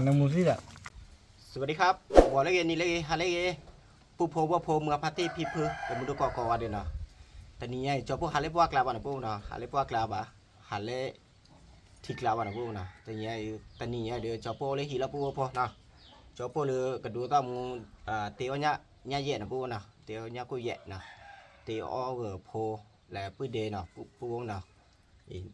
နမူသံဒီး สวัสดีครับ ဂီၤလၢအဂ့ၤ နံၤလၢအဂ့ၤ ဟါလၢအဂ့ၤ ပုၢ်ဖိဝဲၢ်ဖိ မုၢ်အဖါတံၢ်ဖံဖု ဒီးမုၢ်ဒိၣ်ကီးကိးဂၤဒဲးနီၤ, တနံၤညါအံၤ ကၠီပိၢ်ဟးလၢပှၢ်ကျါဘၣ်န့ၣ် ပုၢ်ဖိနီၤ, ဟးလၢပှၢ်ကျါဘၣ်, ဟးလၢ ထံကျါဘၣ်န့ၣ် ပုၢ်ဖိနီၤ, တနံၤညါအံၤ တနံၤညါဒီး ကၠီပိၢ်အိၣ်လၢဟံၣ်လီၤ ပုၢ်ဖိနီၤ, ကၠီပိၢ်လၢကဒိသၣ်မူ တ့အီၣ်ညၣ်ယဲၢ်န့ၣ် ပုၢ်ဖိနီၤ, တ့အီၣ်ညၣ်ကိၢ်ယဲၢ်နီၤ, တ့အီၣ်ဂၢၢ်ဖိ လၢပုၢ်ဒ့နီၤ ပုၢ်ဖိနီၤ,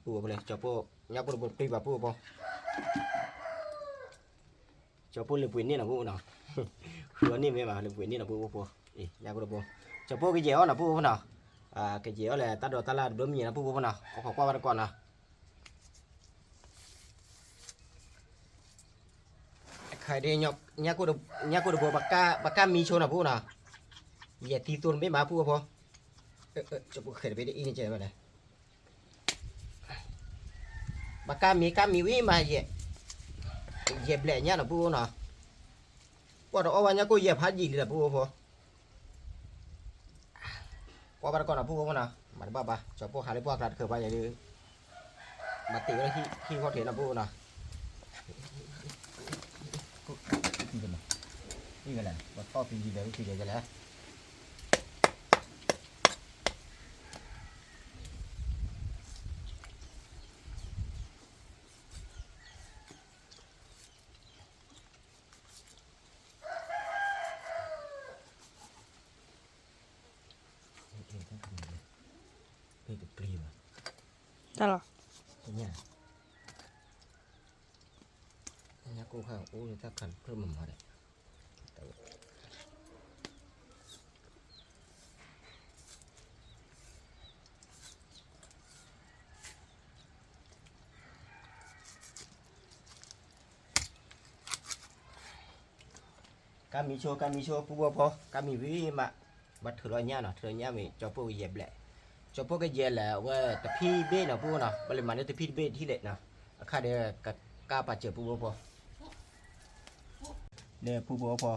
ပုၢ်ဖိလၢ ကၠီပိၢ် ညၣ်ကိၢ်တဘိတပျံၤဘၣ် ပုၢ်ဖိ ကၠီပိၢ်လၢပှ့ၤန့ၢ်နီၤ ပုၢ်ဖိနီၤ, ဃုအီၣ်န့ၢ်မ့ၢ်ဘၣ် လၢပှ့ၤန့ၢ်နီၤ ပုၢ်ဖိဖိ, ညၣ်ကိၢ်တဘိ, ကၠီပိၢ်ကယဲၢ်အီၣ်နီၤ ပုၢ်ဖိနီၤ, ကယဲၢ်အီၣ်လၢတၢ်ဒိးတၢ်လၢ်ဒိၣ်မံၤနီၤ ပုၢ်ဖိနီၤ, အိၣ်ခိးကွၢ်ဘၣ်တကီးနီၤ, အခါဒ် ညၣ်ကိၢ်တဘိ ပကၢ်မံဆိနီၤ ပုၢ်ဖိနီၤ, ယဲၢ်သံသိနဘ့ၣ်မး ပုၢ်ဖိဖိ, ကၠီပိၢ်ဃဲၤတဘ့ၣ်ဒ်အံၤန့ၣ်ကဲဘၣ်လဲၣ် ပကၢ်မံ ကၢ်မံဝံၤမးယဲၢ်, ယဲၢ်ဘျဲၣ်ညၣ်နီၤ ပုၢ်ဖိနီၤ, ပှၤတအီၣ်ဝဲညၣ်ကိၢ်ယဲၢ်ဖးယံာ်လံဒီး ပုၢ်ဖိဖိ, ကွၢ်ဘၣ်တကီးနီၤ ပုၢ်ဖိဖိနီၤ, မၤတဘၣ်ဘၣ် ကၠီပိၢ်ဟးလၢပှၢ်ကျါတခါဘၣ်ယဲၢ်ဒီး, မၤတ့ၢ်ဝဲဟံၣ်ဃီထံးနီၤ ပုၢ်ဖိနီၤ အံၤလဲၣ် ပထီၣ်သံယံၤဒီး ဝံသံဒီးလဲၣ် တပျံၤဘၣ်, တၢ်လီၤ, ညၣ်ကိၢ်ခါအိၣ်လၢတၢ်ခးတဖျၢၣ်မးမးဒီး ကၢ်မံဆိ ကၢ်မံဆိ ပုၢ်ဖိဖိ ကၢ်မံဝံၤမး, ဘၣ်ထုးလီၤညၣ်နီၤ ထုးလီၤညၣ်မ့ၢ် ကၠီပိၢ်ကယဲၢ်ဘျဲၣ်, ကၠီပိၢ်ကယဲၢ်လၢအဝဲတဖံဘ့ၣ်နီၤ ပုၢ်ဖိနီၤ, ပလဲၤမၤန့ၢ်တဖံတဘ့ၣ်ထံၣ်လဲၣ်နီၤ, အခါဒီး ကကၢ်ပာ်စၢၤ ပုၢ်ဖိဖိ ဒီးပုၢ်ဖိဖိ,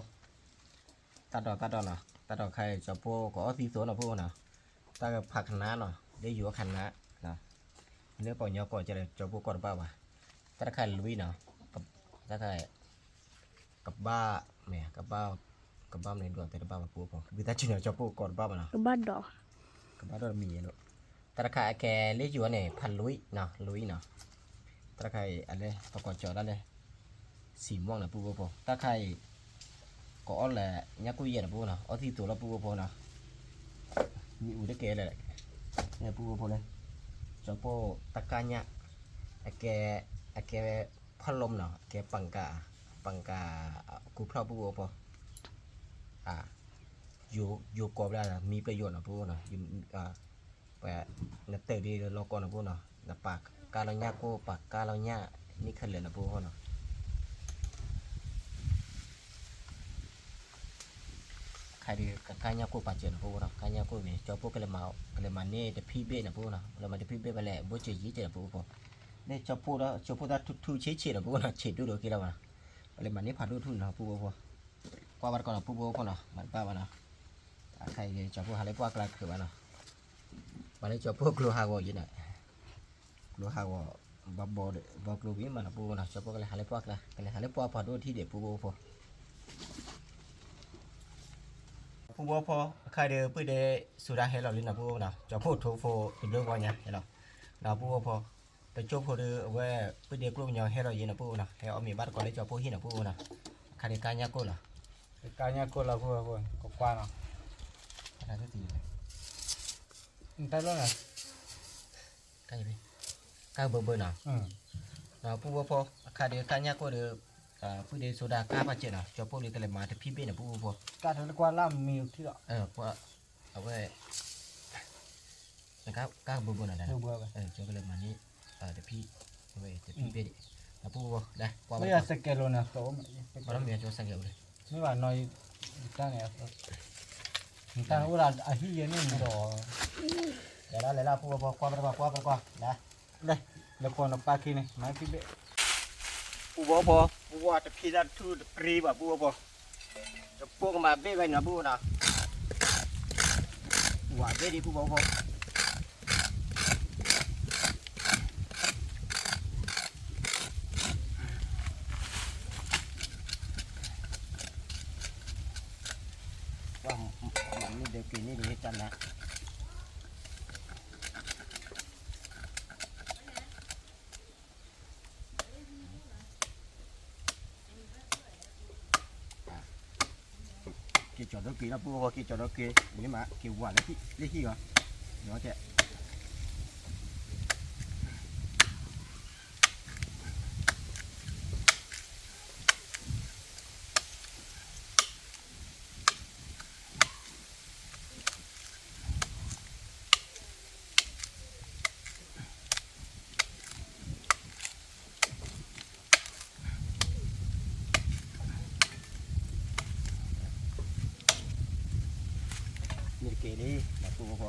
တၢ်ဒိးတၢ်ဒိးနီၤ တၢ်ဒိးခါအံၤ ကၠီပိၢ်ကအီၣ်သံသိနီၤ ပုၢ်ဖိနီၤ, တၢ်ကဖးခနါနီၤ လၢယိၤခနါ, လၢပှၤကညီကိးကဲဒီး ကၠီပိၢ်ကိးတဘၣ်ဘၣ်, တၢ်တခါလွံၢ်နီၤ, တၢ်တခါ ကဘၣ်မ့ၢ် ကဘၣ် ကဘၣ်မ့ၢ်ဒိးတဲတဘၣ်ဘၣ် ပုၢ်ဖိ ဝံသးစူၤနီၤ ကၠီပိၢ်ကိးတဘၣ်ဘၣ်နီၤ, ကဘၣ်ဒိး ကဘၣ်ဒိးတမံၤယဲၢ်လီၤ, တၢ်တခါအကဲလၢယိၤန့ၣ် ဖးလွံၢ်နီၤ လွံၢ်နီၤ, တၢ်တခါအံၤအလဲၤ ပကိးကၠီဒၣ်လဲၣ် စံးမီၣ်နီၤ ပုၢ်ဖိဖိ တၢ်တခါအံၤ ကအီၣ်လၢညၣ်ကိၢ်ယဲၢ်နီၤ ပုၢ်ဖိနီၤ အီၣ်သံသိလီၤ ပုၢ်ဖိဖိနီၤ, မ့ၣ်အူတကဲလၢာ် လၢပုၢ်ဖိဖိလၢ ကၠီပိၢ်တၢ်ကၢ်ညၣ် အကဲ အကဲ ဖီၣ်လိမ်နီၤ အကဲပှၤကၣ် ပှၤကၣ် ကူဖျီၣ် ပုၢ်ဖိဖိ, ယိၤကိးဖျါ မံပျဲၢ်ယိၤနီၤ ပုၢ်ဖိနီၤ, ပှၤ နတၢၢ်ဒ်လီၢ်ကီၢ်နီၤ ပုၢ်ဖိနီၤ နပာ်ကၢ်လီၤညၣ်ကိၢ် ပာ်ကၢ်လီၤညၣ် န့ၢ်ခဲလၢာ်နီၤ ပုၢ်ဖိနီၤ ခါဒီးကကၢ်ညၣ်ကိၢ်ပာ်စၢၤနီၤ ပုၢ်ဖိနီၤ, ကၢ်ညၣ်ကိၢ်န့ၣ် ကၠီပိၢ်ကလဲၤမၤ ကလဲၤမၤန့ၢ်တဖံဘ့ၣ်နီၤ ပုၢ်ဖိနီၤ, ကလဲၤမၤတဖံဘ့ၣ်ဘၣ်လဲၣ် ဘိစၢၤယံၤကဲနီၤ ပုၢ်ဖိ, မ့ၢ်ကၠီပိၢ်ဒီး ကၠီပိၢ်တၢ်ထူထူဆံးဆံးနီၤ ပုၢ်ဖိနီၤ, ဆံးဒိၣ်ဒိၣ်က့လီၤဘၣ်နီၤ, ပလဲၤမၤန့ၢ်ဖးဒိၣ်ထူၣ်နီၤ ပုၢ်ဖိဖိ, ကွၢ်ဘၣ်တကီးနီၤ ပုၢ်ဖိဖိနီၤ, မၤတဘၣ်ဘၣ်နီၤ, အခါအံၤ ကၠီပိၢ်ဟးလၢပှၢ်ကျါတချုးဘၣ်နီၤ, ပှၤလၢကၠီပိၢ်ကျိဟးဂီၤယံၤနီၤ ကျိဟးဂီၤ ဘၣ်ဘီဒီး ဘီကျိဝံၤမးနီၤ ပုၢ်ဖိနီၤ, ကၠီပိၢ်ကလဲၤဟးလၢပှၢ်ကျါ ကလဲၤဟးလၢပှၢ်ဖးဒိၣ်ထံၣ်ဒီး ပုၢ်ဖိဖိ, ပုၢ်ဖိဖိ အခါဒီး ပုၢ်ဒ့စိၤဒၤဟဲလီၤလံနီၤ ပုၢ်ဖိနီၤ, ကၠီပိၢ်ထိဖိတဘျုးဂီၢ်ညါဟဲလီၤ, ဒီးပုၢ်ဖိဖိ, တကၠိဖိဒီး အဝဲ ပုၢ်ဒ့ကျိကညီဟဲလီၤယံၤနီၤ ပုၢ်ဖိနီၤ, ဟဲအီၣ်မ့ၤဘၣ်တကီးလၢကၠီပိၢ်ဟံၣ်နီၤ ပုၢ်ဖိနီၤ, အခါဒီးကၢ်ညၣ်ကိၢ်လီၤ, ကၢ်ညၣ်ကိၢ်လီၤ ပုၢ်ဖိ ကကွၢ်နီၤ, တၢ်လီၤ ကၢ်ဘၢဘၢနီၤ, ဒီးပုၢ်ဖိဖိ အခါဒီးကၢ်ညၣ်ကိၢ်ဒီး ပုၢ်ဒ့စိၤဒၤကၢ်ပာ်စၢၤနီၤ, ကၠီပိၢ်လံကလဲၤမၤတဖံဘ့ၣ်နီၤ ပုၢ်ဖိဖိ, ကၢ်တလၢကွၢ်လၢမံၤထံလီၤ, အဝဲ ကၢ်ဘၢဘၢနီၤ, ကၠီကလဲၤမၤန့ၢ် တဖံ အဝဲတဖံဘ့ၣ်ဒံး, ဒီးပုၢ်ဖိ ကွၢ်ဘၣ်တကီး, မ့ၢ်ဘၣ်နီၤ တၢ်န့ၣ် တၢ်န့ၣ်အိၣ်ဒီးအဟံၣ်ယဲၢ်န့ၣ်ဒီး, လဲၤလၢလဲၤလၢ ပုၢ်ဖိ ကွၢ်ဘၣ်တကီးကွၢ်ဘၣ်တကီး လဲၤ လဲၤကိးနပၢ်ခံန့ၣ် မၤဖံဘ့ၣ်, ပုၢ်ဖိဖိ, ပုၢ်ဖိ တဖံတၢ်ထူၣ်တပျံၤဘၣ် ပုၢ်ဖိဖိ, တပိၢ်ကမၤဘ့ၣ်ဝဲနီၤ ပုၢ်ဖိနီၤ, ဝၤဘ့ၣ်ဒံး ပုၢ်ဖိဖိ ပုၢ်ဖိ န့ၣ်တၢ်နါ က့ၤကၠီၤဒီးက့ၤလီၤ ပူဖိ က့ၤကၠီၤဒီးက့ၤ မ့ၢ်မး က့ၤဝဲလၢဟံၣ်လီၤ ကဲ မ့ၢ်တက့ၢ်လံ မၤပူဖိ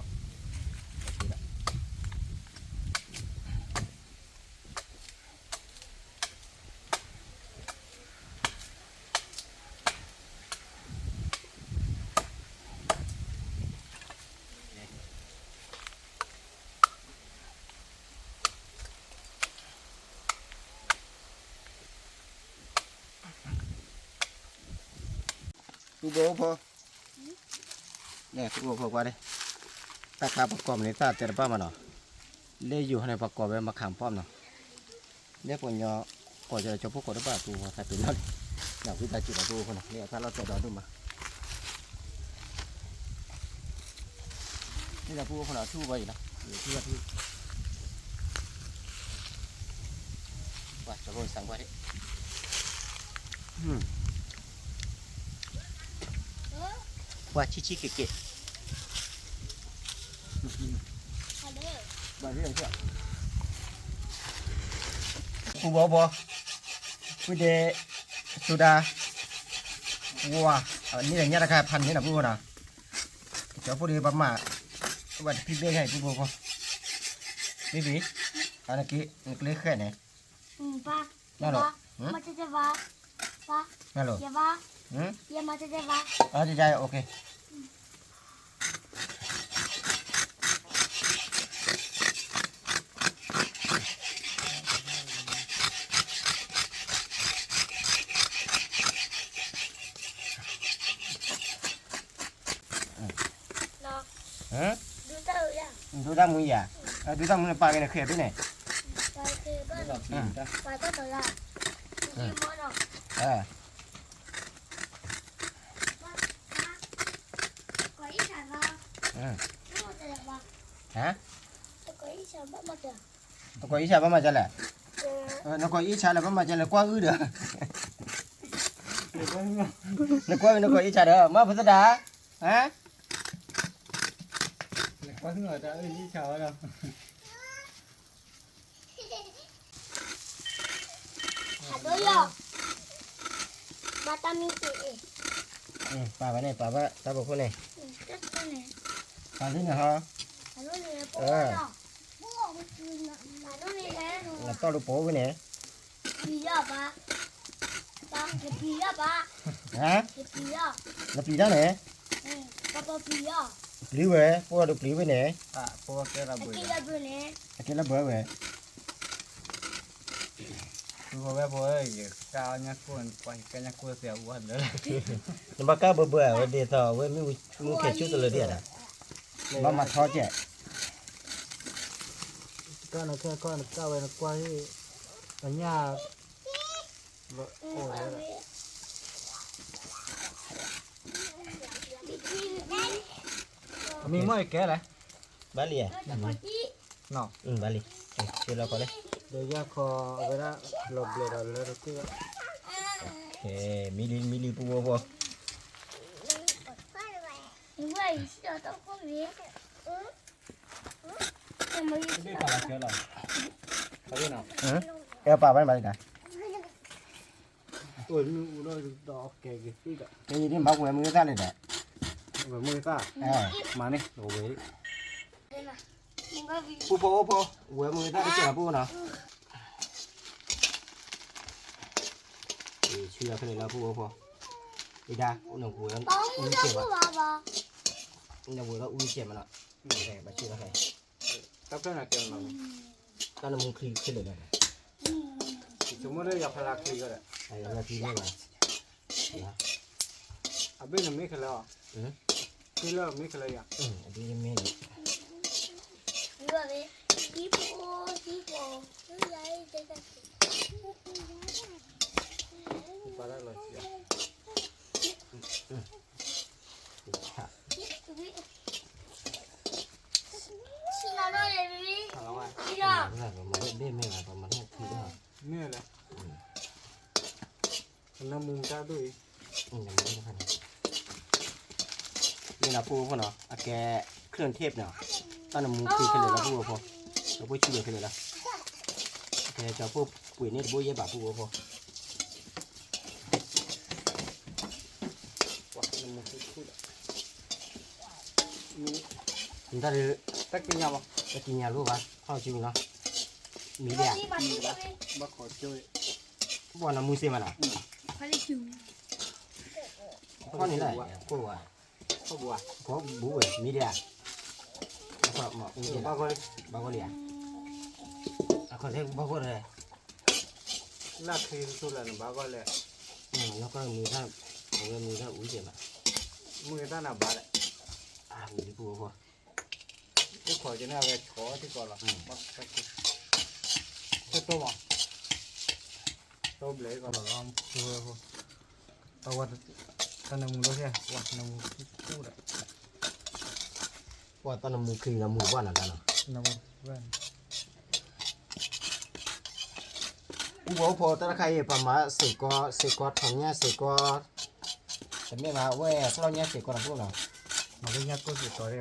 ပူဖိ ပူဖိ ကွၢ်ဒၣ် တၢ်ခါပှၤကိးမနုၤသၣ်တဲတဘၣ်မးနီၤ လၢယိၤဟဲန့ၣ် ပှၤကိးဝဲမခါဖီၣ်နီၤ လၢပှၤကညီ ကိးကဒီးကၠီဖိကိးတဘၣ်ပူဖိ သးပ့ၤနီၣ်လံ ဝံသးစူၤဒီးပူဖိနီၤ လၢအတၢ်လီၢ်တဲဒီဒိၣ်မး လၢပူဖိနီၤ ထူၣ်ဘၣ်အံၤလီၤ ထူၣ်ဘၣ်ထူၣ် ပှၤကၠီဖိစံးကွၢ်ဒၣ် ပှၤဆံးဆံးကဲးကဲး ပူဖိ ပူဖိ ဝံဒဲ စူဒၤ ဝါ န့ၣ်လၢညါတခါဖးန့ၣ်နီၤ ပူဖိနီၤ ကၠီဖိဒီးပှၤမၤ ဝဲတဖံဘ့ၣ်ခါအံၤ ပူဖိ ပူဖိ ဘ့ၣ်ဘ့ၣ် အနက့ နကလၢဃဲၣ်န့ၣ် ပါ နၢ်လီၤ ပါ မတကြပါ ပါ နၢ်လီၤ ရပါ ဟမ် ရမတကြပါ အကြကြ OK ဒူတၢ်မူယၤ ဒူတၢ်မူန့ၣ် ပာ်က့ၤန့ၣ် ဃဲၤဘ့ၣ်န့ၣ် ပာ်တၢ်တလါ ဟါ နကိးအံၣ်ဆါဘၣ်မၤဒ်လဲၣ် နကိးအံၣ်ဆါလၢဘၣ်မၤဒ်လဲၣ် ကွၢ်ဂုၢ်ဒီး နကွၢ်ဂုၢ် နကိးအံၣ်ဆါဒီး မၤဖိသဒါ ဟါ နကွၢ်ဂုၢ်အီၤတၢ်အံၣ်ဆါဝဲဒီး အဒိယီၤ ဘၣ်တၢ်မံတ့ၢ်အံၤ ပာ်ဘၣ်န့ၣ် ပာ်ဘၣ်တၢ်ပိာ်ခိၣ်န့ၣ် တၢ်ပိာ်ခိၣ်န့ၣ် ပာ်လံန့ၣ်ဟီ အဒိန့ၣ် ပိာ်ဝဲလီၤ အဒိန့ၣ်လဲၣ် နတီၢ်လိပိာ်ဝဲန့ၣ် ပျံၤလီၤဘၣ် ပျံၤလီၤဘၣ် ဟါ ပျံၤလီၤ နပျံၤတၢ်န့ၣ် ပျံၤဝဲ ပှၤဒိးပျံၤဝဲန့ၣ် အကဲလၢဘၢဝဲ ပဝဲဖိ ယကၢ်ညၣ်ကိၢ်ကွၢ် ယကၢ်ညၣ်ကိၢ်သ့အူအလၢ နဘၣ်ကၢ်ဘၢဘၢဝဲဒ်သိး အဝဲမ့ၢ်မူခဲဆူၣ်တလၢဒ်ဧါ ဘၣ်မၤထီကဲး ကၢ်နခဲကီၢ်နကၢ်ဝဲနကွၢ်ဟ့ၣ် အညၣ် မံမီၢ်ယကဲလဲၣ် ဘၣ်လံဧါ ဘၣ်လံ လီၤခီလံ ဒီးယၢ်ခီအဝဲဒၣ်လီၤဘျဲးဒီးလၢတက့ၢ် မံလံ မံလံ ပူဖိဖိ အဲပာ်ဘၣ်ဘၣ်လံတၢ် ကဲယဒ်မၤဝဲမုၢ်သၣ်လံဒီး ဝဲမုၢ်သၣ် မၤန့ၣ် ဝဲ ပူဖိအိၣ်ဖိ ဝဲမုၢ်သၣ်တကဲးလီၤပူဖိနီၤ ဆူလီၤဖဲန့ၣ်လီၤပူဖိဖိ အံၤဒၣ် နဝဲအူကဲးမး နဝဲလီၤအူကဲးမးနီၤ ဘၣ်ဆူလီၤဖဲ တၢ်ဖျၢၣ်န့ၣ်ကဲမး တၢ်နမူချံခဲလၢာ်လီၤ ဆိကမိၣ်လၢယွၤဖးလၢချံကဒီး ယွၤဖးလၢချံလီၤ အဘ့ၣ်နမ့ၢ်ခဲလၢာ်အီၤ က့လၢမ့ၢ်ကလၢယၤ, အဒ်ယမ့ၢ်န့ၣ်, ပှၤလၢလီၤဆံး, မ့ၢ်လဲၣ်, နမူတၢ်ဒိၣ်အံၤ, မ့ၢ်လီၤပူဖိနီၤ အကဲ เครื่องเทศနီၤ, တၢ်နမူခံခဲလၢာ်လီၤပူဖိ, ကၠီၤပိၢ်ဆံးလီၤခဲလၢာ်လီၤ, အကဲကၠီၤပိၢ်ပှ့ၤန့ၢ်တဘိယဲၢ်ဘၣ်ပူဖိ, နမူခံခုလီၤ, နတၢ်ဒုး, တၢ်ကံၢ်ညါဘၣ်, တၢ်ကံၢ်ညါလိၣ်ဘၣ်, ဟီၣ်ကၠူနီၤ, မံၤဒၣ်, ဘၣ်နမူစ့မးနီၤ, ဖီၣ်န့ၣ်လၢ, ကိၢ်ဝဲ, ကိၢ်ဘူးဝဲ မံၤဒၣ်, ဘၣ်ဂီၢ်လံဧါ, အခီၣ်ထံးဘၣ်ဂီၢ်ဒီး, လၢခ့တစိၢ်လၢနဘၣ်ဂီၢ်လဲၣ်, နကမံၤတၢ်, အဝဲမံၤတၢ်အူကဲမး, မုၢ်တၢ်နဘၣ်ဒီး, အဝဲလံပူဖိ, အိၣ်ခိးကန့ၣ်အဝဲဆီထံကီးလီၤ, ဆၢတိၢ်မး, တိၢ်ဘျဲၣ်ကီးလီၤ, တၢ်နမူလၢဟဲ, နမူခိၣ်ဒီး, ပှၤတၢ်နမူခံနမူဘၣ်နၤတၢ်နီၤ, ပူဖိဖိတၢ်တခါအံၤ ပမၤစ့ၢ်ကီး စ့ၢ်ကီးထီၣ်ညၣ်စ့ၢ်ကီး, တမ့ၢ်ဘၣ် အဝဲသီၣ်ညၣ်စ့ၢ်ကီးနီၤပူဖိနီၤ, မၤလၢညၣ်ကိၢ်စ့ၢ်ကီး, တၢ်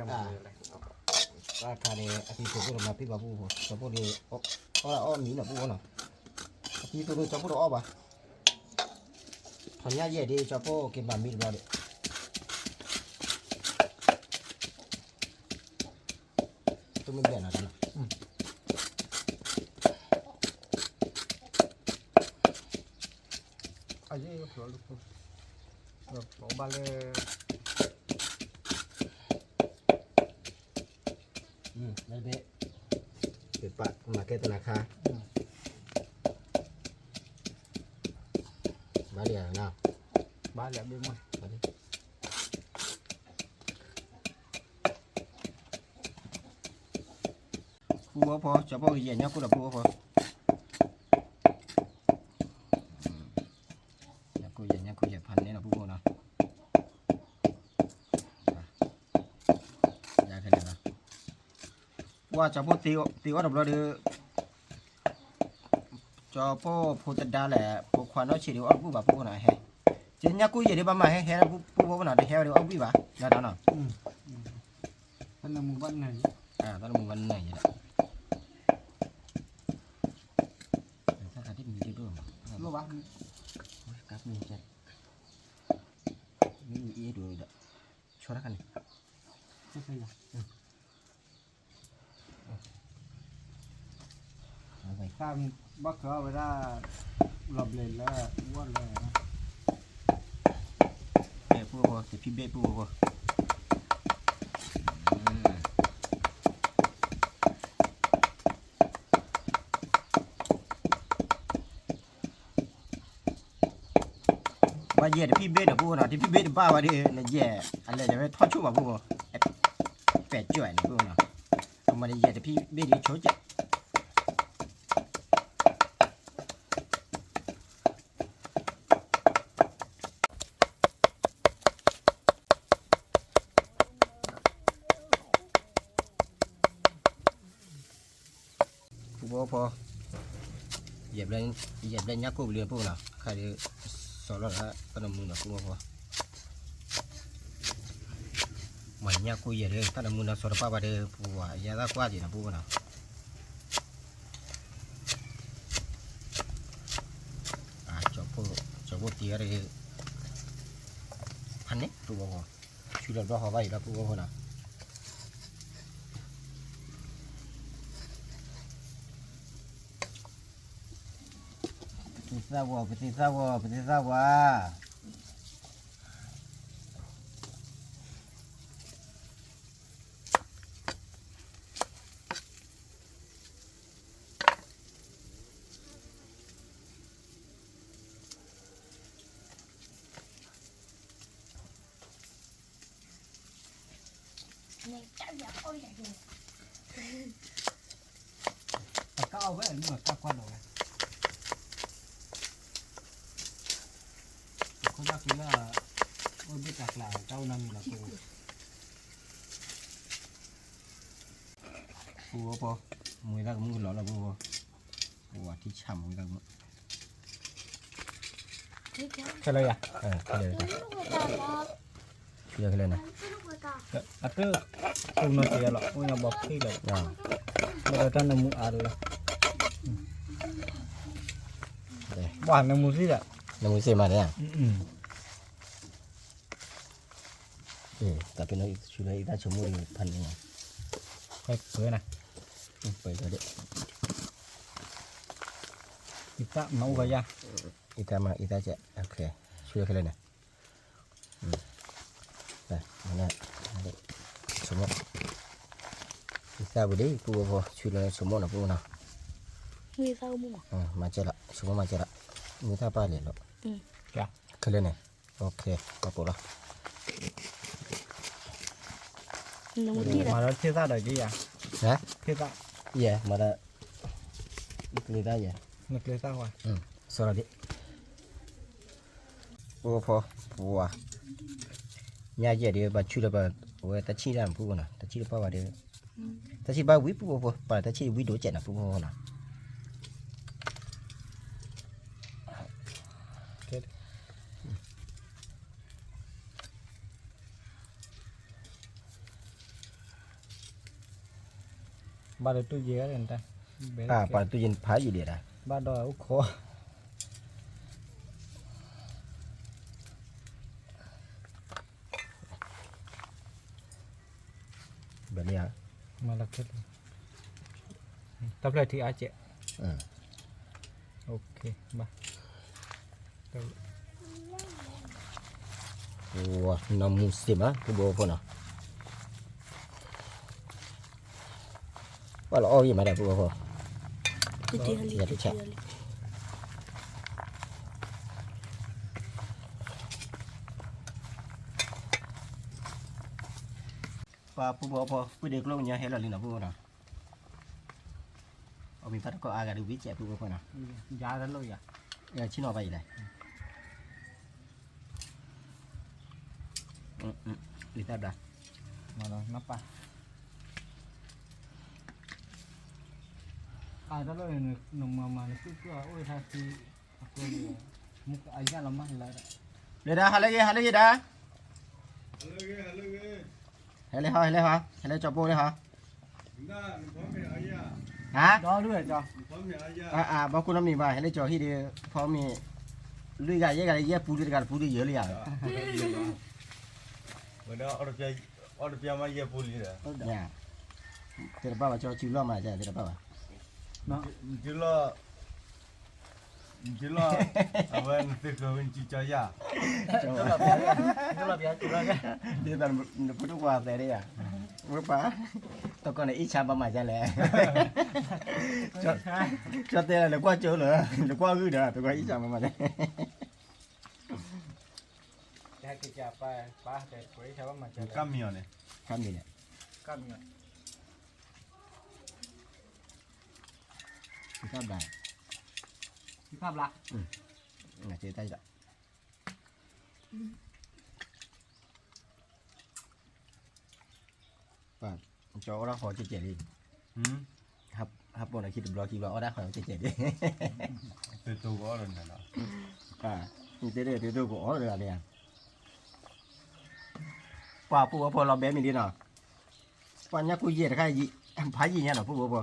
တခါန့ၣ် အသံၣ်ဖိဖိတမၤပံၣ်ဘၣ်ပူဖိ, ကၠီၤပိၢ်ဒ်, အီၣ်အီၣ်မံၤနီၤပူဖိနီၤ, အသံၣ်ဖိဖိကၠီၤပိၢ်တအီၣ်ဘၣ်, ထီၣ်ညၣ်ယဲၢ်ဒ်ကၠီၤပိၢ်က့ၤမၤမံၤတဘျီဒီး တမ့ၢ်ဘျဲၣ်နီၤ, အယဲၢ်ဖျိလၢဖိ, ဖျိဘၣ်လၢ, ဘၣ်, ပပာ်မၤကဲတနၤခါ, ဘၣ်လံဧါ, ဘၣ်လံဧါ, ပူဖိဖိ ကၠီၤပိၢ်ကယဲၢ်ညၣ်ကိၢ်ဒီးပူဖိဖိ, ညၣ်ကိၢ်ယဲၢ်ညၣ်ကိၢ်ယဲၢ်ဖးန့ၣ်နီၤပူဖိနီၤ, ယါခဲလၢာ်နီၤ, ပှၤကၠီၤပိၢ်သံအီၣ်တဘျီဒီး ကၠီၤပိၢ်ဖိတဒါလဲၣ် ဖိခွါနီၢ်ဆံးဒီးအီၣ်တဘူၣ်ဘၣ်ပူဖိနီၤ, ဟဲ, ကဲညၣ်ကိၢ်ယဲၢ်ဒ်ဘၣ်မၤဟဲဟဲပူဖိဖိနီၤ တဟဲဝဲဒီးအီၣ်တဘူၣ်ဘၣ်, နၤတၢ်နီၤ, တၢ်နမူဘၣ်နၤယဲၢ်, တၢ်နမူဘၣ်နၤယဲၢ်ဒီး, တၢ်ခါတမံၤတဒိၣ်မး, ကါပူၤကဲ, မ့ၢ်အ့ၣ်ဒိၣ်ဒီး, ဆီတခါန့ၣ် တၢ်ဘၣ်ဃးဝဲဒၣ် လီၤဘျဲးလၢ ဝီၢ်လၢ ပူဖိဖိ တဖံဘ့ၣ်ပူဖိဖိ ဘၣ်ယဲၢ်တဖံဘ့ၣ်ဒီးပူဖိနီၤ တဖံဘ့ၣ်တဘၣ်ဘၣ်ဒီး နယဲၢ်အလဲၤဒီးဝဲထီၣ်ဆိၣ်ဘၣ်ပူဖိ ပဲာ်ကၠီၣ်န့ၣ်ပူဖိနီၤ အမ့ၢ်နယဲၢ်တဖံဘ့ၣ်ဒီးဆိၣ်ကဲ ပူဖိဖိ ယဲၢ်ဘျဲၣ်ညၣ်ကိၢ်ပလံပူဖိနီၤ ခါဒီး စီၤလီၤတၢ်တၢ်နမူနီၤပူဖိဖိ မ့ၢ်ညၣ်ကိၢ်ယဲၢ်ဒီး တၢ်နမူနီၤစီၤတပၢ်ဘၣ်ဒီး ပူဖိ ယဲၢ်သၣ်ကွၢ်က့ၤနီၤပူဖိနီၤ ကၠီၤဖိတံၤအီၤဒီး ဖးန့ၣ်ပူဖိဖိ ဆူလီၤဘျီဃီဘၣ်အံၤလီၤပူဖိဖိနီၤ ပသံသၣ်ဝီၤ ပသံသၣ်ဝီၤ ပသံသၣ်ဝီၤ အကၢ်အီၣ်ဝဲ အလူအကၢ်ကွၢ်လီၤဝဲ, ခိၣ်ဒၣ်ကျိလၢ အိၣ်ဘ့ၣ်တၢ်ကျး တၢ်အိၣ်နီတမံၤလီၤ. ပူဖိ, မူဝဲတၢ်ကမူၣ်ကလီၤလီၤ ပူဖိ, ပဝၤထံဆၣ်မူဝဲတၢ်ကမူၣ်, ခဲလၢာ်ယၤ, ခဲလၢာ်, ခဲလၢာ်န့ၣ်, အတၢ်, ပူနီၢ်က့ၤလီၤ အိၣ်ညါဘီဖှံလီၤ, ဘၣ်ဒီးတၢ်နမူအါလီၤ, ဘၣ်နမူသ့ဒီး, နမူသ့မးန့ၣ်, တၢ်ပ့ၤနီၣ်အံၤ ဆူလၢအံၤတၢ်ဆိကမိၣ်ဒ်ဖးန့ၣ်, ပှဲၤနၤ, ပှဲၤဒီး, အံသၣ်မၤအိၣ်ဘၣ်ယၤ, အံသၣ်မၤအံသၣ်ကဲ, ဆူလၢခဲလၢာ်န့ၣ်, ဆိကမိၣ်, အံသၣ်ဝံၤဒ် ပူဖိဖိ ဆူလၢဆိကမိၣ်နီၤ ပူဖိနီၤ, မၤကဲလီၤ ဆိကမိၣ်မၤကဲလီၤ, မ့ၢ်သၣ်ပၢ်လဲၤလီၤ, ခဲလၢာ်န့ၣ်, ပှၤပိာ်လီၤ, မၤဒီးထံသၣ်ဒီးက့ယၤ, ယဲမၤဒီး, နကျဲသၣ်ယဲ, နကျဲသၣ်ဝဲ, စီၤလီၤဒ် ပူဖိ, ပဝၤ, ညါယဲၢ်ဒ် ပှၤဆူလၢပှၤ, အဝဲတၢ်ဆံၣ်တၢ်နၤ ပူဖိနီၤ တၢ်ဆံၣ်တပၣ်ဝဲဒ်, တၢ်ဆံၣ်ဘၣ်ဝံၤ ပူဖိဖိ ပှၤတၢ်ဆံၣ်ဝံၤဒိၣ်ကဲးနၤ ပူဖိဖိနီၤ ဘၣ်ဒီးတူၢ်ယဲၢ်, ပှၤတူၢ်ယဲၢ်ဖးယံာ်ဒံးဒၣ်, ဘၣ်ဒီးအိၣ်ခိး, ဘၣ်လံဧါ, တၢ်ဖျၢၣ်ထံအါကဲး, ဘၣ် နီၢ်မူစ့ၢ်မး ပူဖိဖိနီၤ, ပှၤလီၤအီၣ်ဂံၢ်မးဒီး ပူဖိဖိ, ယတဆၣ်, ပှၤပူဖိဖိ ပှၤဒ့ကျိကညီဟဲလီၤလံနီၤ ပူဖိနီၤ, အမံၤဖးတကီၢ်အါဂၤဒ်ဝံၤကဲး ပူဖိဖိနီၤ, ဆ့ၣ်နီၤဘၣ်ယံၤလဲၣ် လံတၢ်ဘျါ, ပာ်တၢ်လၢ နမၤမၤနကုၢ်ကုၢ်အိၣ်ထါသံ, အကျိၤ, မူကအယၢ်လီၤမၢ်လၢ, လၢဒၣ် ဟးလၢဂ့ၤ ဟးလၢဂ့ၤဒၣ်, ဟဲလၢဟီ ဟဲလၢဟီ ဟဲလၢကၠီပိၢ်လၢဟီ, ဟါ, ဘီကူနီတမံၤဘၣ် ဟဲလၢကၠီဟံၣ်ဒီး, ဖီမ့ၤ, လွံၢ်ဂၤယဲၢ်ဂၤလၢယဲၢ်ပူၤဒံး တဂၤတပူၤဒံးယဲၢ်လံဧါ, ဝဲဒၣ်, အီၣ်တပျၢ်မးယဲၢ်ပူၤလံဒီး, သ့ၣ်တဘၣ်ဘၣ် ကၠီစုလီၢ်မး သ့ၣ်တဘၣ်ဘၣ်, စုလီၢ် နစုလီၢ်, အဝဲနသုးကျိၤဝဲနစုကၠီယၢ်, ဒ်သိးနဖိတကွၢ်သဲးဒ်ယၤ, ဝဲပၢ်, တကီၢ်န့ၣ် အ့ၣ်ဆါဘၣ်မၤဒ်လဲၣ်, ကၠီတဲလၢနကွၢ်ကၠိလၢ, နကွၢ်ဂုၢ်ဒီး တကီၢ်အ့ၣ်ဆါဘၣ်မၤဒ်လဲၣ်, ကၢ်မံၤအီၤန့ၣ်, ကၢ်မံၤန့ၣ်, ကၢ်ဘျါ, ကၢ်ဘျါ, ကၠီအိၣ်ဒၣ်ဃီကဲးကဲးလံ, ဟးပိာ်နခံတဘျီခံဘျီ အိၣ်ဒၣ်ဃီကဲးကဲးလံ, တတိၤကအီၣ်ဒီးနၤလီၤ, တတိၤကအီၣ်ဒီးနၤလံ, ပှၤပူဖိဖိလီၤဘဲမံၤဒ်နီၤ, ပှၤညၣ်ကူယဲၢ်တခါ, ဖးယံာ်ညါနီၤ ပူဖိဖိ,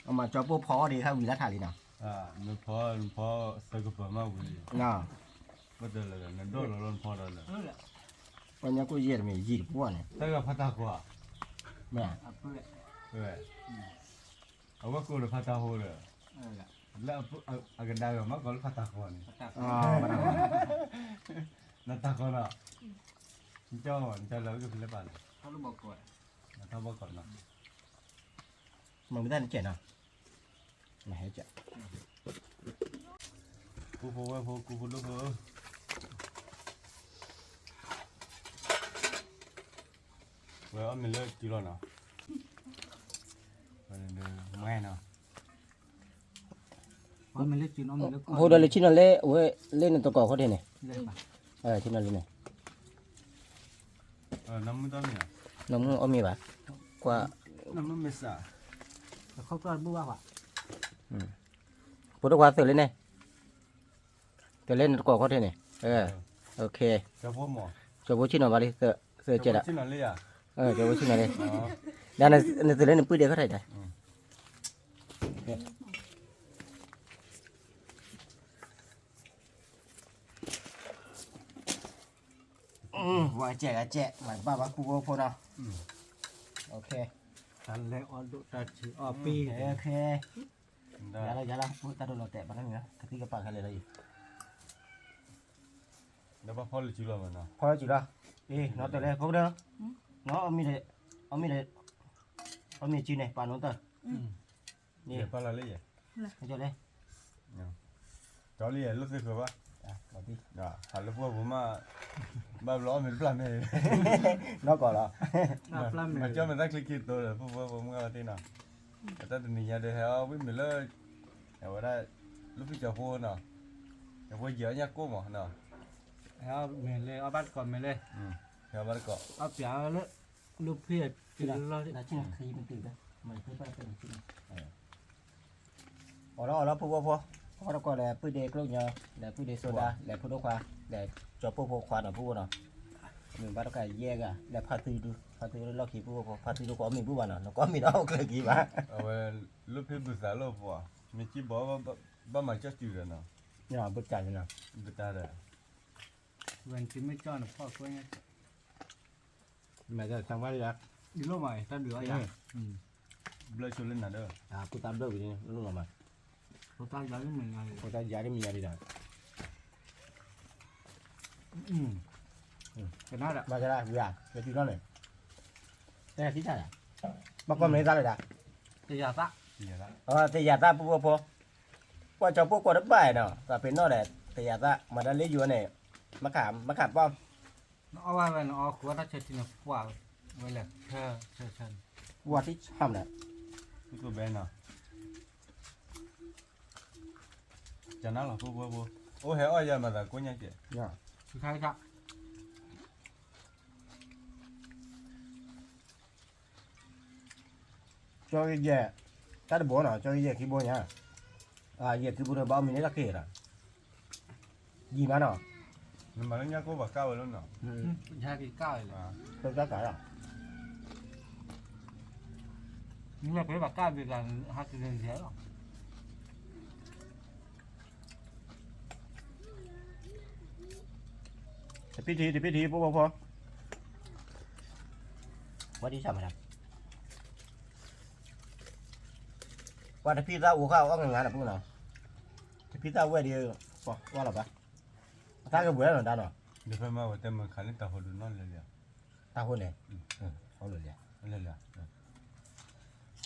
အမၤကၠီပိၢ်ဖီအီၣ်ဒံးဟဲဝံၤလၢထးလံနီၤ, နဖီသၢကပၤမးဝံၤ, နဒိၣ်လီၤလီၤနဖီဒီးလၢ, ပှၤညၣ်ကူယဲၢ်တမံၤယံာ်တပူၤန့ၣ်, တၢ်ဂၤဖးတၢ်ဃီဧါ, မ့ၢ်, အဝဲကိးလၢဖးတၢ်ဃီဒီး, လၢအကဒါဂၤမးကိးလၢဖးတၢ်ဃီန့ၣ်, နတၢ်ဃီလီၤ, နကၠီလၢအဝဲကဖံးလၢပၢ်လဲၣ်, ထီဘီကိးနီၤ, မ့ၢ်မ့ၢ်တၢ်နကဲးနီၤ, နဟဲကဲး, ပူဖိဝဲဖိ ကူဖိဒိၣ်ဖိဧၢ, အီၣ်မ့ၤလၢစုလီၤနီၤ, မွဲနီၤ, ဖိဒီးလၢဆံနီၤလၢ အဝဲလၢနတကိးခီၣ်ထံးန့ၣ်, ဆံနီၤလၢန့ၣ်, နမုၢ်အီၣ်မ့ၤဘၣ်, ကွၢ်, ဖိဒိၣ်ခွါသုးလၢန့ၣ် တလဲနတကိးခီၣ်ထံးန့ၣ်, ကၠီဖိဆံနီၤဘၣ်လံ, သၢကဲဒၣ်, ကၠီဖိဆံနီၤလံ, ဒီးနသုးလၢနပုၢ်ဒဲးခီၣ်ထံးဒၣ်, ဝဲကဲကဲ မၤတဘၣ်ဘၣ်ပူဖိဖိနီၤ, တၢ်လဲၤအီၣ်ဒိၣ်တၢ်ထံအီၣ်ပံၤ, ယၤလီၤယၤလီၤ တၢ်ဒိၣ်လီၤတဲာ်ပှၤလၢန့ၣ် ကသံၣ်ကပာ်ခဲလၢာ်လီၤအံၤ, ဖီလီၤစုလီၤ, အ့ နီတလဲ ဖိကဒၢ, နီအီၣ်မ့ၤဒီး, အီၣ်မ့ၤဒီး, အီၣ်မ့ၤစုန့ၣ် ပာ်နီတၢ်, န့ၣ်, ကၠီလံ, ကၠီလံ လိၣ်သ့ဃၢၤဘၣ်, ဟးလၢပှၢ်ပူၤမး, ဘၣ်ဘျီအီၣ်မ့ၤတပျၢ်မ့ၢ်, နီၢ်ကီၢ်လီၤ, မၤကၠီမ့ၢ်တၢ်ချံခံသိးဒီး ပှၢ်ပူၤမုၢ်ဂၤသ့ၣ်နီၤ, အတၢ်တနံၤညါဒီးဟဲအီၣ်ဝံၣ်မ့ၤလၢ, အဝဲဒၣ်, လၢဖုကၠီဖိနီၤ, အဝဲယံာ်အီၣ်ညၣ်ကိၢ်မးနီၤ, မ့ၢ်လၢအီၣ်ဘၣ်တကိးမ့ၢ်လၢ, ဟဲအီၣ်ဘၣ်တကိး, အီၣ်ပၠးလၢ, လၢဖု, လၢ, အီၣ်လီၤအီၣ်လီၤဖိဖိဖိ, အီၣ်လီၤအီၣ်လီၤဖိဖိဖိ, လဲၤပုၢ်ဒ့ကျိၣ်ညီ, လဲၤပုၢ်ဒ့စိဒါ, လဲၤဖိဒိၣ်ခွါ, လဲၤကၠီပိၢ်ဖိခွါနီၤ ပုၢ်ဖိနီၤ, မ့ၢ်ဘၣ်တခါယဲၢ်ဂၤ, လဲၤဖါသုဒု, ဖါသုလီၢ်ခံပုၢ်ဖိဖိ, ဖါသုဒုကီၢ်မ့ၢ်ဘူၣ်ဘၣ်နီၤ, နကီၢ်မ့ၢ်ဒီးအိၣ်ကျၢၤက့ၤဘၣ်, အဝဲ, လၢဖုဘုသးလီၢ်ဖိ, မ့ၢ်ကံဘီ, ဘၣ်မၤကၠီစုဒီးနီၤ, ဘုတၢ်ဒီး, ဘုတၢ်ဒီး, ဝဲနတမ့ၢ်ကၠီန့ၣ်ဖီၣ်ကွဲ, မ့ၢ်တၢ်ဆၢဝါဒၣ်, ဒ်လီၤမး တၢ်ဒုးအီၣ်ယၤ, ဘျၢၣ်ဆိလၢနၤဒီး, ဖိသၣ်ဘျၢၣ်ဝံၤန့ၣ် လိၣ်လီၤမး, ဖိသၣ်ယၤတမံၤညါဒံး, ကနၣ်ဒီး, မၤကဒၣ်ဝံၤဧါ, ယစုထီၣ်န့ၣ်, တဲခံတၢ်ဒီး, ဘၣ်ကီၢ်မ့ၢ်သၣ်လၢဒၣ်, တယၤသၣ်, တယၤသၣ်ပုၢ်ဖိဖိ, ကွၢ်ကၠီပိၢ်ကွၢ်တဘၣ်နီၤ, ပှၤပ့ၤနီၣ်ဒီး တယၤသၣ် မၤတၢ်လၢယိၤန့ၣ်, မ့ၢ်ခးပီၣ် နအီၣ်ဝဲဝဲနအီၣ်ဃုအီၣ်တၢ်ဆၢထံန့ၣ် ပှၤဝဲလဲၣ်, ဆၢဆၢဆၢ, ဝဲသ့ၣ်ဆၢမနုၤ, ကဘဲနီၤ, ကနၣ်လီၤဖိဖိဖိ, အိၣ်ဟဲအီၣ်ယၤမၤသးကိးညါကဲး, ကၠီကယဲၢ်, တၢ်တဘိနီၤ, ကၠီကယဲၢ်ခံဘိညါ, ယဲၢ်ခံဘိဒီးဘၣ်အီၣ်မ့ၤန့ၣ်တၢ်က့ၤဒီး, ယံာ်မးနီၤ, နမၤလၢညါကိၢ်ဘၣ်ကၢ်ဝဲလီၤနီၤ, တၢ်က့ၤကၢ်ဝဲလီၤ, တၢ်ကၢ်ကၢ်လီၤ, မ့ၢ်လၢပှၤဘၣ်ကၢ်ဘၣ်ဂၤ, ဟးက့ၤက့ၤလီၤ တဖံထံ တဖံထံ ဖိဖိဖိ, ဝဲဒ်ဆၣ်မတၤ, ပှၤတဖံသၣ်အိၣ်ဃာ်အီၣ်ငါငါနီၤ ပူၤနီၤ, တဖံသၣ်ဝဲဒ်, ပှၤလီၤဘၣ်, အသၣ်ကဘှဲးလီၤနီၤ, ဒ်ဖဲမၤဝဲတဲမုၢ်ခါန့ၣ် တၢ်ဟိဒုးနီၢ်လဲၤလံ, တၢ်ဟိန့ၣ်, ဟိလၢလဲၤ, လဲၤလံ,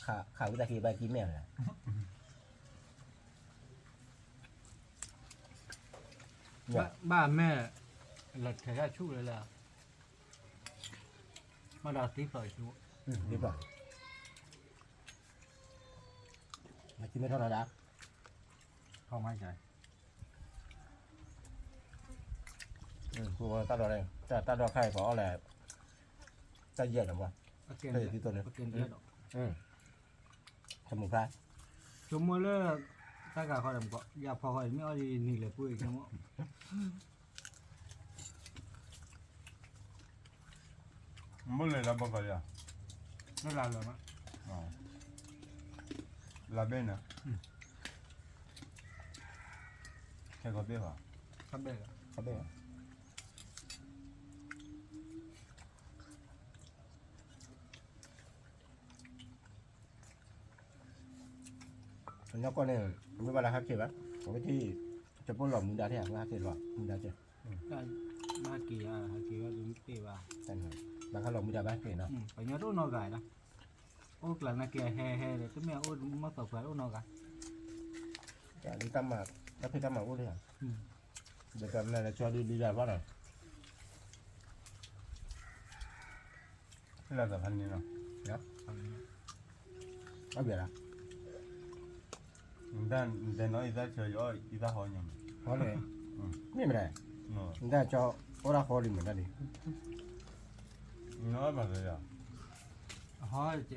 ခးဝံသးက့ၤဘၣ်ကံၢ်မဲာ်လီၤ ဘၣ်မ့ၢ်, လီၤထဲးတၢ်ဆူၣ်လၢလၢ, မ့ၢ်ဒီးသံဖျိးဆူၣ်, သံဖျိး, မ့ၢ်ထီၣ်နီၤဒၣ်, ထီၣ်မးယၤ, တၢ်ဒီး, တၢ်ဒီးခါအံၤပှၤအီၣ်လဲၣ်, တၢ်ယဲၢ်ဒီးမး, တၢ်ယဲၢ်ဒီး, တမုာ်ဖျါ, ဆိကမိၣ်လၢ, တၢ်ဂၤဃီဒီးမ့ၢ်ကီး ယၤဖီဃီအံၤ မ့ၢ်အီၣ်ဒ်နံၤလဲၤပှ့ၤဆိကမိၣ် မ့ၢ်လဲၤလၢဘီကီးလံဧါ, လၢလၢလၢမး, လၢဘ့ၣ်န့ၣ်, ခဲကီးဘ့ၣ်ဘၣ်, ခဲဘ့ၣ်, ခဲဘ့ၣ် ကညီကီၢ်န့ၣ်, မ့ၢ်ဘၣ်လၢဟးက့ၤဘၣ်, အဝဲသ့ၣ်, တပိၢ်လီၤမူဒါထဲဧါ, မ့ၢ်ဟးက့ၤလီၤမူဒါက့ၤ, ဘၣ်က့ၤဧါ, ဟးက့ၤဘၣ်တမ့ၢ်တ့ၢ်ဘၣ်, ဘၣ်ဃးလီၤမူဒါဘၣ်က့ၤနီၤ, ပှၤကညီတအိၣ်နီတဂၤလီၤ, အိၣ်ကျါနာ်က့ၤဟဲဟဲဒီး တမ့ၢ်အိၣ်မီၢ်သီပှၤတအိၣ်နီတဂၤ, တၢ်ဖံးတၢ်မၤအိၣ်လံဧါ, ဒီးကမျၢၢ်လၢကၠီဒုဒုဒၣ်ဘၣ်နီၤ, လၢသးဖးန့ၣ်လီၤ, အဘၣ်လၢ, နတဲနီၢ်အံသၣ်ဆၢယအီၣ်အံသၣ်ဟီညါမး, ဟီန့ၣ်, မ့ၢ်မတၤ, နတၢ်ကၠီအိၣ်ဒၣ်ဟီလံမ့ၢ်တၢ်န့ၣ်, နအီၣ်မးသယၤ, ဟီ,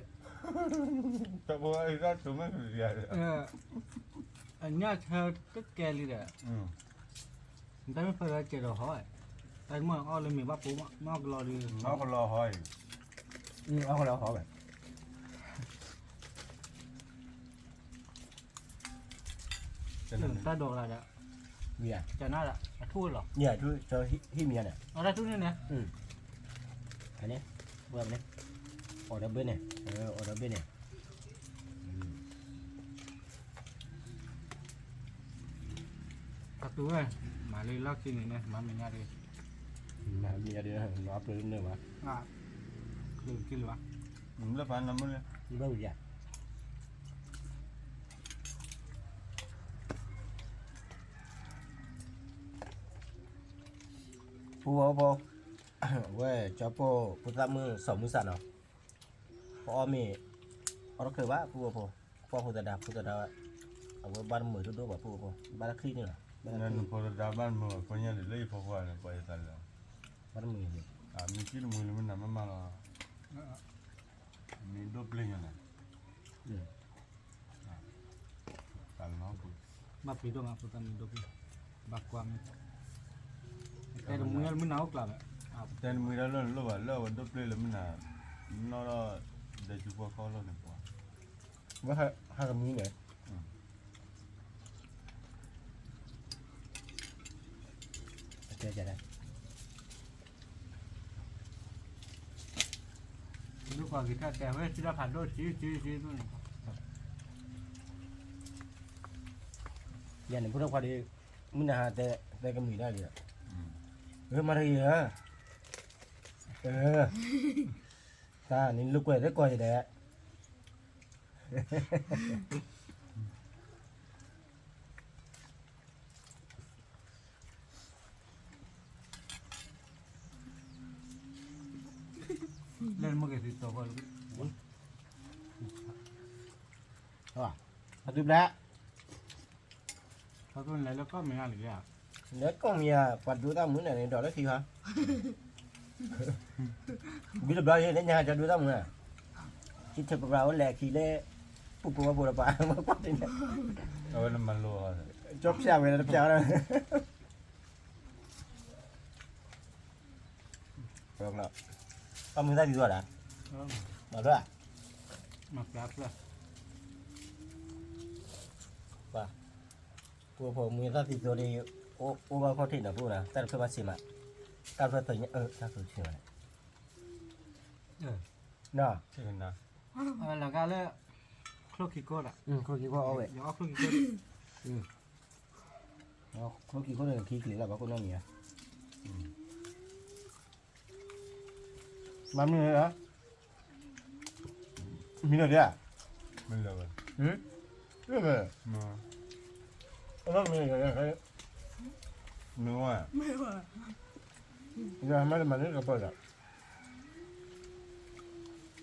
တၢ်ဖိအံသၣ်ဆိမဲာ်, အညၣ်ဆၢတကဲလံဒီး, နတၢ်မ့ၢ်ဖဲလၢကဲဒီးဟီ, တၢ်မ့ၢ်အီၣ်လၢမ့ၢ်ဘၣ်ပိ, မ့ၢ်အီၣ်ကလီဒီး, မ့ၢ်အီၣ်ကလီဟီအံၤ, အီၣ်ကလီဟီဝဲ, တၢ်ဒိးလၢဒီး, တၢ်နၢ်ဒီးအထူၣ်လီၤ, ဟံၣ်မံၤန့ၣ်, အထူၣ်န့ၣ်န့ၣ်, န့ၣ်, အီၣ်ဒီးဘ့ၣ်န့ၣ်, အီၣ်ဒီးဘ့ၣ်န့ၣ်, အတူၢ်ဝဲ, မၤလၢလီၢ်ခံန့ၣ်န့ၣ် မၤမ့ၢ်ညါဒီး, မၤမ့ၢ်ညါဒီး နအီၣ်ပျဲၢ်လၢနၢၤဘၣ်, လၢခံလၢၤဘၣ်, လၢဖးနမုၢ်လၢ, ဘၣ်ဝံၤယၤ ပူဖိ, ဝဲကၠီပိၢ်ဖိသၣ်မုၣ်စီၤမုၢ်စၢ်နီၤ, ပအီၣ်မ့ၤ, အီၣ်တချုးဘၣ်ပူဖိ, ပှၢ်ဖိသဒါ ဖိသဒါ, အဝဲဘၣ်တမုာ်ဒိၣ်ဒိၣ်ဘၣ်ပူဖိ, ဘၣ်တချံၣ်န့ၣ်လီၤ, နဖိသဒါဘၣ်တမုာ်ဘၣ်ဖိညါန့ၣ် လၢယဖိခွါန့ၣ် ပှၤယသးလၢ, ဘၣ်တမုာ်န့ၣ်, မ့ၢ်ကံၣ်တမုာ်လၢမုၢ်နၤမးမးလီၤ, မ့ၢ်ဒိၣ်ပျဲၢ်ညါန့ၣ် တၢ်လီၤပူၤ, ဘၣ်ပျံၤဒိၣ်မးဖိသၣ်မ့ၢ်ဒိၣ်ပျဲၢ်, ဘၣ်ကွၢ်မ့ၢ်, တဲတမှံလၢမုၢ်နၤအိၣ်ကျါဘၣ်, တဲတမှံဒၣ်လၢနလိၣ်ဘၣ် လၢအဝဲဒိၣ်ပျဲၢ်လၢမုၢ်နၤ, နီၢ်ဒီး, ဒဲကၠူကွၢ်ခီၣ်လီၢ်န့ၣ်ပှၤ, ဝဲဟးကမံန့ၣ် တဲ, ဒုးကွၢ်က့ၤတၢ်တဲဝဲ ထံၣ်တၢ်ဖးဒိၣ်စုစုစုန့ၣ်, ယၤန့ၣ် ဖိဒိၣ်ခွါဒီး, မုၢ်နၤဟးတဲကမံၤဒၣ်ဒီး, မၤတဂ့ၤဧၢ, တၢ်န့ၣ်လိာ်ကွဲသ့ၣ်ကီးယၤဒီး လၢနမ့ၢ်က့ၤသံတီၤဘၣ်လၢ, အဒုဘျၣ်, လဲၤလၢကီၢ်မံၤဧါ, လဲၤကီၢ်မံၤဧါ, ပှၤဒိသၣ်မုာ်န့ၣ် ဒိးလၢခံဟီ, ဘုတဘျီယဲ လၢညါကၠီဒိသၣ်မုာ်ဧါ, ထံထၢပရၤအိၣ်လဲၤခံလၢ, ပူဖိဝဲဖိဒီးပှၤ, အဝဲနမၤလိ, ကၠီဖျါဝဲလၢတဖျါလၢ အီၣ်မ့ၤသၣ်သံသိးဒၣ်, မၤဖျါ, ပှၤ, ပှၤမ့ၤသၣ်သံသိးဒီး, အိၣ်ဘၣ်ခီၣ်ထံးနၤပူၤနၤ တၢ်တဖျၢၣ်ဘၣ်ဆံးမး, တၢ်တဖျၢၣ်သညါအၢ တၢ်ကဆံးမး, လၢ, လၢ်ဂၤလၢ, ချိၣ်ခံခိၣ်ဒၣ်, ချိၣ်ခံခိၣ်အီၣ်ဝဲ, ချိၣ်ခံခိၣ်န့ၣ်ခံကျဲၤလီၤ ဘၣ်ခိၣ်နီၢ်မံၤဧါ မၤမနုၤလဲၣ်, မံၤလၢာ်ဒၣ်, မ့ၢ်လၢာ်ဝဲ, မ့ၢ်, အမ့ၢ်, မ့ၢ်ဝဲ, ယမၤတမၤန့ၣ်ကပၢၢ်ဒီး,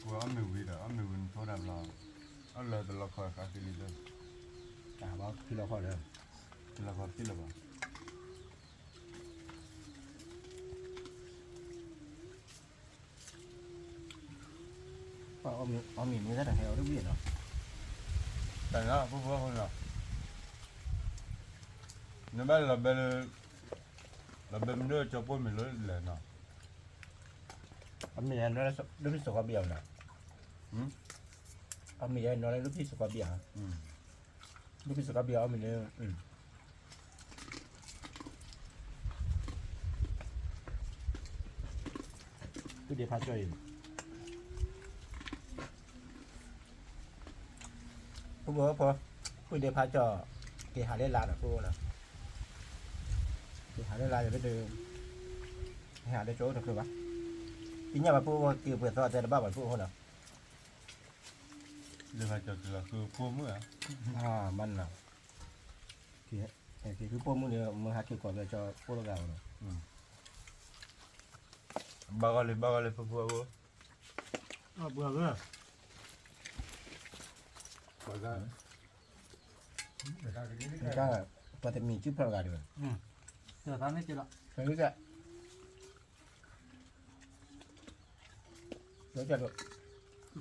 ပှၤအီၣ်မ့ၤဝံၤဒီး အီၣ်မ့ၤဝံၤနထိဒၣ်ဘျီ, အီၣ်လၢတလီၤခီၣ်ဃးသံလံလၢ, တၢ်ဘၣ်ခံလီၤခီၣ်ဒီး, တလီၤခီၣ်သံလၢၤဘၣ်. အီၣ်မ့ၤမ့ၢ်တၢ်တဟဲအီၤတဝံၤနီၤ, တၢ်လၢဖိဖိအဃိနီၤ, နဘၣ်လီၤဘဲလၢ, လီၤဘဲမနုၤကၠီပိၢ်မ့ၢ်လၢလဲၣ်နီၤ, အမ့ၢ်ဒၣ်နီၢ်လၢဒိၣ်ဖံၣ်စ့ၢ်ကီးဘံၣ်အီၤနီၤ, အမ့ၢ်ဒၣ်နီၢ်လၢဒိၣ်ဖံၣ်စ့ၢ်ကီးဘံၣ်အီၤ ဒိၣ်ဖံၣ်စ့ၢ်ကီးဘံၣ်အီၤမ့ၢ်လၢ, ပုၢ်ဒ့ဖးကၠီအံၤ, ဖိဖိဖိ, ပုၢ်ဒ့ဖးကၠီ, က့ၤဟးလၢလါဒီးဖိနီၤ, က့ၤဟးလၢလါဒီးဖဲတ, ဟးလၢကၠီအိၣ်တချုးဘၣ်, သ့ၣ်ညါဘၣ်ဖိဖိက့ၤပှဲၤသီတဲတဘၣ်ဘၣ်ဖိအဃိနီၤ, ဒ့ဖးကၠီက့ၤလီၤဃုဖိမုၣ်ဧါ, မ့ၢ်နီၤ, က့ၤဃုဖိမုၣ်ဒီး မ့ၢ်ဟးက့ၤကွၢ်က့ၤကၠီဖိတဂၤအီၤနီၤ, ဘၣ်ဂီၢ်လံ ဘၣ်ဂီၢ်လံ ဖိဖိအဃိ, အဘှၤဂၢၢ်, ပှၤတမံၤစုဖျၢၣ်ဂၤဒံးဘၣ်, တၢ်လၢက လၢက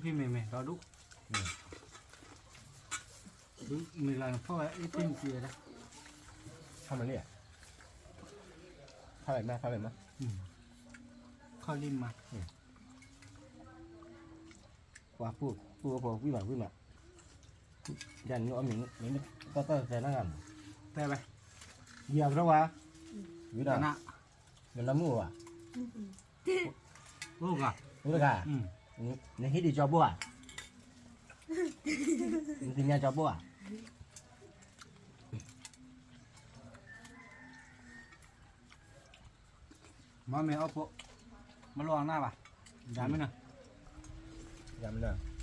ဖံမ့ၢ်မ့ၢ်ဒီဒူၣ်, မ့ၢ်လၢနဖီၣ်ဝဲအ့ၣ်တ့ၢ်နက့ၤဝဲဒၣ်, ဖးမးလံ, ဖးလဲၣ်မး ဖးလဲၣ်မး, ခီၣ်လံမး, ပှၤပူဖိဝံၣ်မးဝံၣ်မး, ယၤနအီၣ်မ့ၢ် နမ့ၢ်တၢ်တၢ်တဲနဂၤမး, တဲဝဲ, ယၤကရၢဝါ, ဝံၤဒီး, နနမုၢ်အိၣ်ဧါ, အိၣ်ဂၤ, အိၣ်တဂၤ, နဟံးဒံးကၠီဘိဧါ, နသ့ၣ်ညါကၠီဘိဧါ, မ့ၢ်မ့ၢ်အီၣ်ဖိ, မ့ၢ်လီၤအနၢ်ဘၣ်, ယၤမ့ၢ်နၤ, ယၤမ့ၢ်နၤ,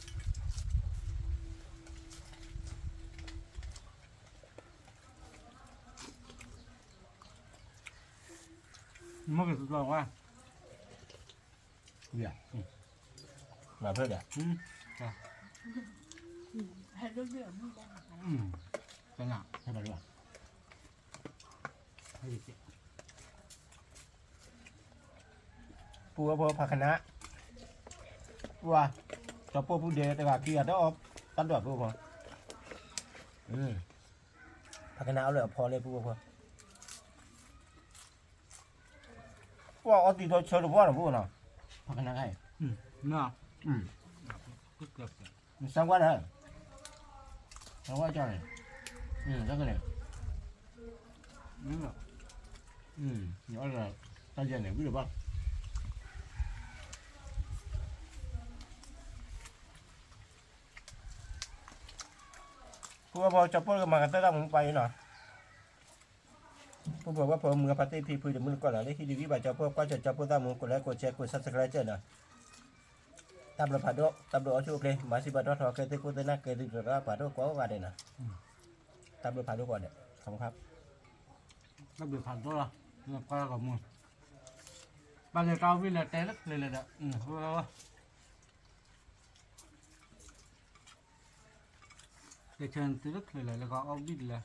မ့ၢ်က့ၤတလီၤဝါ, ယၤ, မၤဖျၢၣ်ဒီး, တနၢ်, ဟဲဘၣ်လီၤ, ပူဖိဖးခနါ, ပှၤ, ကၠီပိၢ်ဖုဒဲတဂၤခံဂၤတအီၣ်, တၢ်ဒွးပူဖိ, ဖးခနါအီၣ်လၢအဖီလၢပူဖိ, ပှၤအီၣ်သံးထီၣ်ဆၢတပှၢ်နီၤပူနီၤ, ဖးခနါခါအံၤ, နစၢ်ကွၢ်ဒီး, စၢ်ကွၢ်ကၠီန့ၣ်, တၢ်ယဲၢ်န့ၣ် ဝံၣ်တဘၣ် ပူဖိကၠီပိၢ်ကမၤကတၢၢ်တၢ်မူပှၤအံၤနီၤ, ပူဖိဝဲဖိမုၢ်ဂၤဖါတံၢ်ဖံဖု တမုၢ်တကိးနီၤ လၢဟံးဒံးဝံၣ်ဘၣ်ကၠီပိၢ် ကွၢ်စၢၤကၠီပိၢ်သးမူ ကိးလဲကိးဆဲး ကိး subscribe နီၤ, တၢ်ဘျုးဖးဒိၣ် တၢ်ဘျုးအိၣ်ဆူၣ်အိၣ်ချ့ မၤစံးဘၣ်ဒီးထီၣ်ကဲသုကိးသ့ၣ်နၢ်ကဲသုတရၣ်ပှၤဒိၣ်ကိးဂၤဒဲးနီၤ, တၢ်ဘျုးဖးဒိၣ်ကိးဂၤဒဲး ခီမခါ, တၢ်ဘျုးဖးဒိၣ်လီၤ, ကွၢ်လၢကမူ, ဘၣ်လဲၤတၢ်ဝံၣ်လဲၤတဲလၢချ့လဲၤဒီး, ကဲဆၢနသုလၢချ့လဲၤလၢကအီၣ်ဘံၣ်တလဲၣ်,